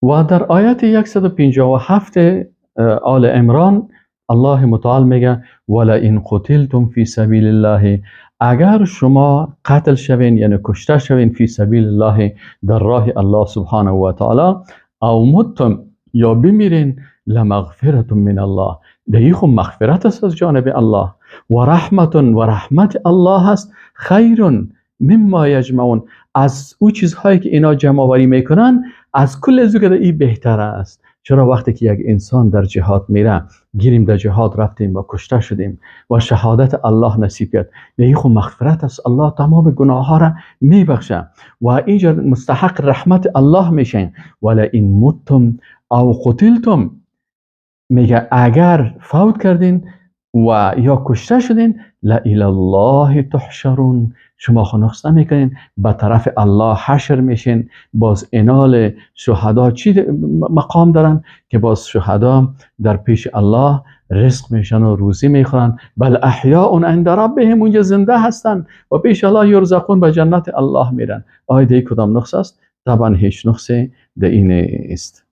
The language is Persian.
و در آیت 157 آل عمران الله متعال میگه ولئن قتلتم فی سبیل الله، اگر شما قتل شوین یعنی کشته شوین، فی سبیل الله در راه الله سبحانه و تعالی، او متم یا بمیرین، لمغفرة من الله، در خو مغفرت است از جانب الله، و رحمت و رحمت الله است، خیر مما یجمعون، از او چیزهایی که اینا جمع آوری میکنن از کل از که ای بهتر است. چرا وقتی که یک انسان در جهاد میره، گیریم در جهاد رفتیم و کشته شدیم و شهادت الله نصیب کرد، یعنی خو مغفرت است، الله تمام گناه ها را میبخشه و اینجا مستحق رحمت الله میشین. ولئن متم او قتلتم، میگه اگر فوت کردین و یا کشته شدین، لالی الله تحشرون، شما خو نقص نمیکنین، به طرف الله حشر میشین. باز انال شهدا چی مقام دارن که باز شهدا در پیش الله رزق میشن و روزی میخورن، بل احیاء عند ربهم، اونجا زنده هستن و پیش الله یرزقون، به جنت الله میرن. آیا دی کدام نقص است؟ طبعا هیچ نقصی در این نیست.